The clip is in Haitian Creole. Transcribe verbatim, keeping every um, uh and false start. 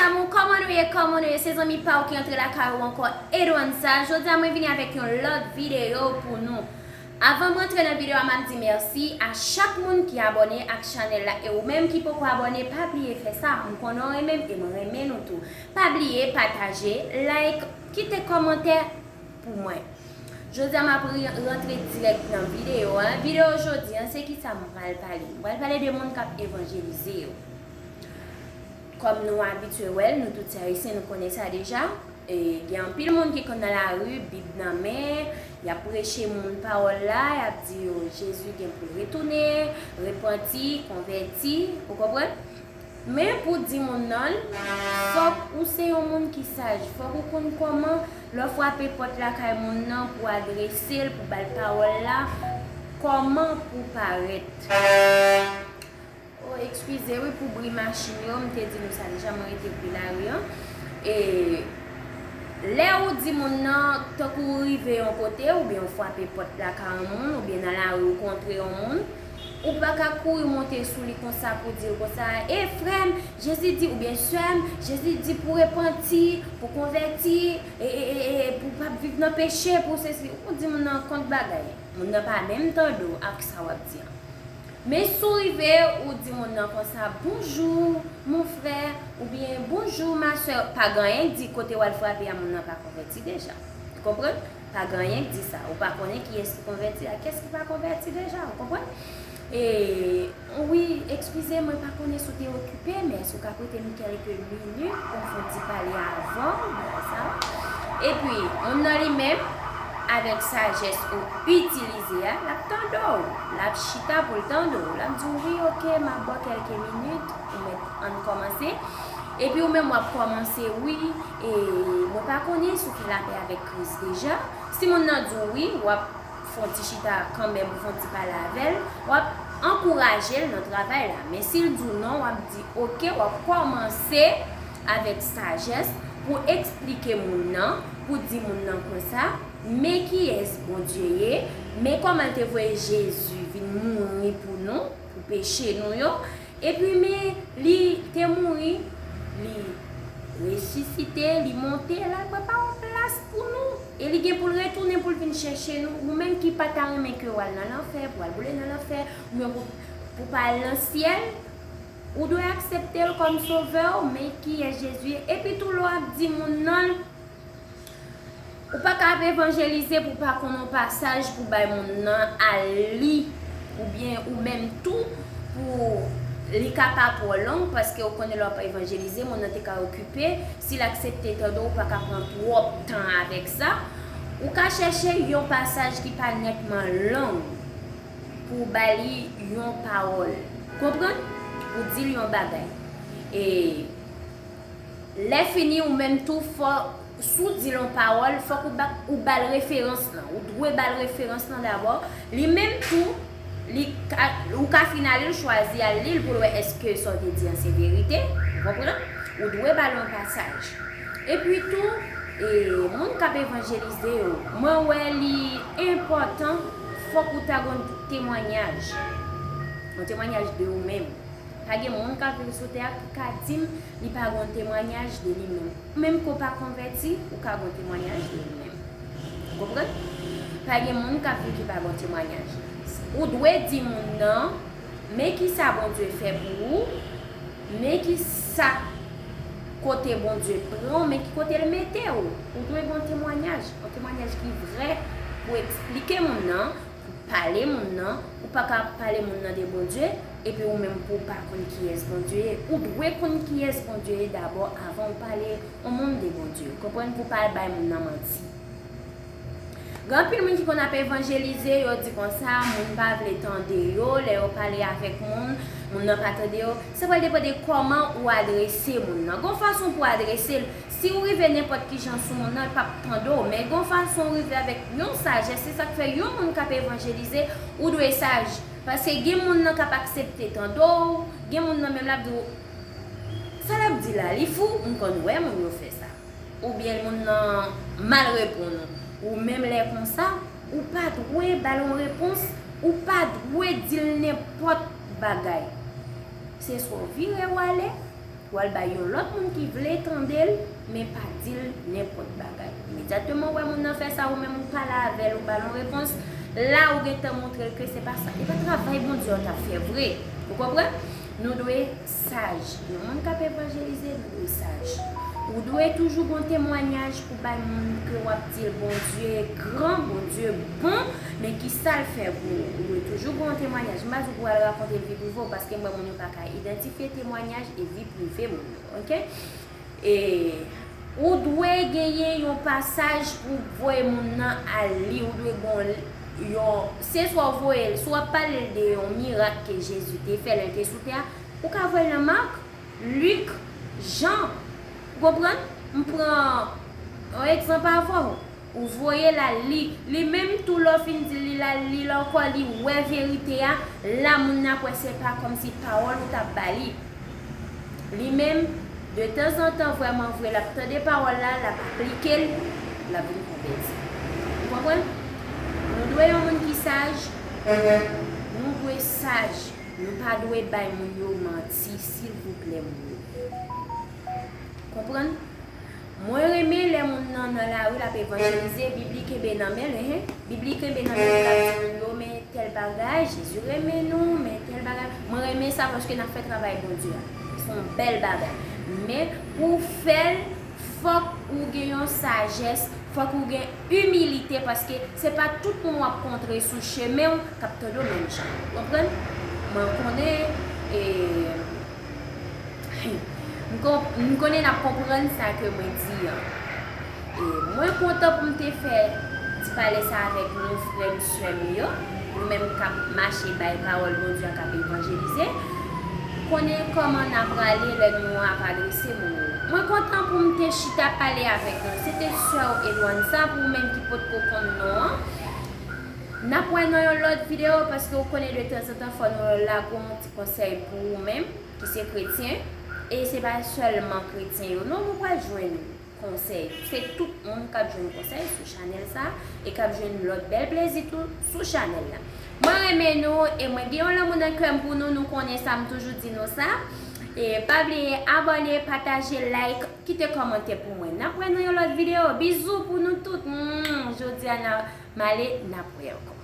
Amour, kòman nou ye? Kòman nou ye? Se zanmi pa w ki antre lakay ou ankò, Edwansa. Jodi a mwen vini avèk yon lòt videyo pou nou. Avan m rantre nan videyo a, m ap di mèsi a chak moun ki abòne ak chanèl la. E ou menm ki poko abòne, pa bliye fè sa. M konnen w renmen m e mwen renmen nou tou. Pa bliye pataje, like, kite kòmantè pou mwen. Jodi a m ap ri- rantre dirèk nan videyo a. Videyo jodi a, se kisa m pral pale? M pral pale de moun k ap evanjelize yo. Kòm nou abitye wè l, nou tout se Ayisyen, nou konnen sa deja. E, gen anpil moun ki konn nan lari, Bib nan men, y ap preche moun pawòl la, y ap di yo Jezi gen pou l retounen, repanti, konvèti, ou konprann? Men pou di moun nan, fòk ou se yon moun ki saj, fòk ou konn kòman lè w frape pòt lakay moun nan pou adrese l, pou ba l pawòl la, kòman pou parèt. Oh, eskize wi pou bri machin yo, m te di nou sa deja, mwen rete bri lari an. E lè ou di moun nan, tankou ou rive yon kote, oubyen ou frape pòt lakay yon moun, oubyen nan lari ou kontre yon moun, ou pa ka kouri monte sou li konsa pou di l konsa, e frè m, Jezi di, oubyen sè m, Jezi di pou repanti, pou konvèti, e, e, e, e pou w p ap viv nan peche, pou sesi. Ou di moun nan kont bagay. Moun nan pa menm tande w ak sa w ap di an. Men si w rive, ou di moun nan konsa, bonjou, mon frè, oubyen bonjou, ma sè. Pa gen anyen k di kote w al frape a, moun nan pa konvèti deja. Ou konprann? Pa gen anyen k di sa. Ou pa konnen kiyès ki konvèti ak kiyès ki pa konvèti deja. Ou konprann? E, wi, eskize, mwen pa konnen si w te okipe, men èske w ka prete m kèlke minit pou m fè yon ti pale avan, bagay sa? Epi, moun nan li menm, avèk sajès ou itilize a, l ap tande w. L ap chita pou l tande w. L ap di w, wi, oke, m ap ba w kèlke minit, ou mèt ann kòmanse. Epi ou menm w ap kòmanse, wi, e mwen pa konnen si w fè lapè avèk Kris deja. Si moun nan di w wi, w ap fè yon ti chita kanmenm, ou fè yon ti pale avè l, w ap ankouraje l nan travay la. Men si l di w non, w ap di oke, w ap kòmanse avèk sajès pou eksplike moun nan, pou di moun nan konsa, men kiyès Bondye ye, men kòman l te voye Jezi vin mouri pou nou, pou peche nou yo, epi men li te mouri, li resisite, li monte, l al prepare yon plas pou nou. E li gen pou l retounen pou l vin chèche nou. Ou menm ki pa ta renmen ke w al nan lanfè, pou w al boule nan lanfè, oubyen pou, pou w pa al nan syèl, ou dwe aksepte l kòm sovè w, men kiyès Jezi ye. Epi tou lè w ap di moun nan, ou pa ka ap evanjelize pou w pa konn yon pasaj pou bay moun nan al li, oubyen ou menm tou pou li ka pa twò long, paske ou konnen lè w ap evanjelize, moun nan te ka okipe, si l aksepte tande w, ou pa ka pran twòp tan avèk sa. Ou ka chèche yon pasaj ki pa nètman long pou w ba li yon pawòl. Konprann? Pou di l yon bagay. E lè fini, ou menm tou, fò, si w di l yon pawòl, fòk ou ba, ou ba l referans lan. Ou dwe ba l referans lan dabò. Li menm tou, li ka, ou ka fin ale l, chwazi al li l pou l wè èske sa w te di an se verite. Ou konprann? Ou dwe ba l yon pasaj. Epi tou, e, moun k ap evanjelize yo, mwen wè li enpòtan, fòk ou ta gon temwanyaj. Yon temwanyaj de ou menm. Pa gen moun k ap viv sou tè a ki ka di m li pa gon temwanyaj de li menm. Ou menm ke w pa konvèti, ou ka gon temwanyaj de ou menm. Ou konprann? Pa gen moun k ap viv ki pa gon temwanyaj. Ou dwe di moun nan, men kisa Bondye fè pou ou, men kisa kote Bondye pran w, men ki kote l mete w. Ou dwe gon temwanyaj, yon temwanyaj ki vrè pou eksplike moun nan, pou pale moun nan. Ou pa ka pale moun nan de Bondye, epi ou menm pou w pa konn kiyès Bondye ye. Ou dwe konn kiyès Bondye ye dabò avan w pale yon moun de Bondye. Konprann? Pou w pa al bay moun nan manti. Gen anpil moun ki konn ap evanjelize, yo di konsa, moun pa vle tande yo, lè yo pale avèk moun, moun nan pa tande yo. Sa pral depann de kòman ou adrese moun nan. Gon fason pou adrese l. Si w rive nenpòt ki jan sou moun nan, l p ap tande w. Men gon fason w rive avèk yon sajès. Se sa k fè yon moun k ap evanjelize, ou dwe saj. Paske gen moun nan k ap aksepte tande w, gen moun nan menm l ap di w, sa l ap di la, li fou, m konn wè moun yo fè sa. Oubyen moun nan mal reponn ou. Ou menm lè konsa, ou pa dwe ba l yon repons, ou pa dwe di l nenpòt bagay. Se swa w vire w ale, Ou al bay yon lòt moun ki vle tande l, men pa di l nenpòt bagay. Imedyatman ou wè moun nan fè sa, ou menm ou pale avè l, ou ba l yon repons, la ou gentan montre l ke se pa sa, e pa travay Bondye w t ap fè vre. Ou konprann? Nou dwe saj. Yon moun k ap evanjelize, nou dwe saj. Ou dwe toujou gon temwanyaj pou bay moun ke w ap di l Bondye gran, Bondye bon, men ki sa l fè pou ou. Ou dwe toujou gon temwanyaj. M pa di w pou w al rakonte l vi prive w, paske m wè moun yo pa ka idantifye temwanyaj e vi prive moun yo, oke? E ou dwe genyen yon pasaj pou voye moun nan al li, ou dwe gon yon, se swa w voye l, si w ap pale l de yon mirak ke Jezi te fè lè l te sou tè a, ou ka voye l nan Mak, Lik, Jan. Ou konprann? M pran yon egzanp avè w. Ou voye l al li. Li menm tou lè w fin di l li l al li l ankò, li wè verite a, la moun nan ap wè se pa kòmsi pawòl ou t ap ba li. Li menm, de tanzantan, vrèman vre, l ap tande pawòl la, l ap aplike l, l ap vin konvèti. Ou konprann? Nou dwe yon moun ki saj, nou dwe saj. Nou pa dwe bay moun yo manti, silvouplè, moun yo. Konprann? Mwen renmen lè moun nan nan lari l ap evanjelize, Bib li kenbe nan men l, hen. Bib li kenbe nan men l, l ap di moun yo, men tèl bagay, Jezi renmen nou, men tèl bagay. Mwen renmen sa paske n ap fè travay Bondye a. Se yon bèl bagay. Men pou w fè l, fòk ou gen yon sajès, fòk ou gen imilite, paske se pa tout moun w ap kontre sou chemen w k ap tande w menm jan. Ou konprann? Mwen konnen, e, M kon- m konnen n ap konprann sa ke mwen di an. E mwen kontan pou m te fè ti pale sa avèk nou, frè m, sè m yo, nou menm k ap mache bay pawòl Bondye a, k ap evanjelize. Konnen kòman n a prale lè nou ap adrese moun yo. Mwen kontan pou m te chita pale avèk nou. Se te sè w Edwansa, pou ou menm ki potko konn non an. N ap wè nan yon lòt videyo, paske ou konnen de tanzantan fò nou lage yon ti konsèy pou ou menm ki se kretyen, e se pa sèlman kretyen yo non nou pral jwenn konsèy. Se tout moun k ap jwenn konsèy sou chanèl sa e k ap jwenn lòt bèl plezi tou sou chanèl la. Mwen renmen nou e mwen gen yon lanmou nan kè m pou nou, nou konnen sa, m toujou di nou sa. E pa bliye abòne, pataje, like, kite kòmantè pou mwen. N ap wè nan yon lòt videyo. Bizou pou nou tout. Mm, jodi a n a- m ale, n ap wè ankò.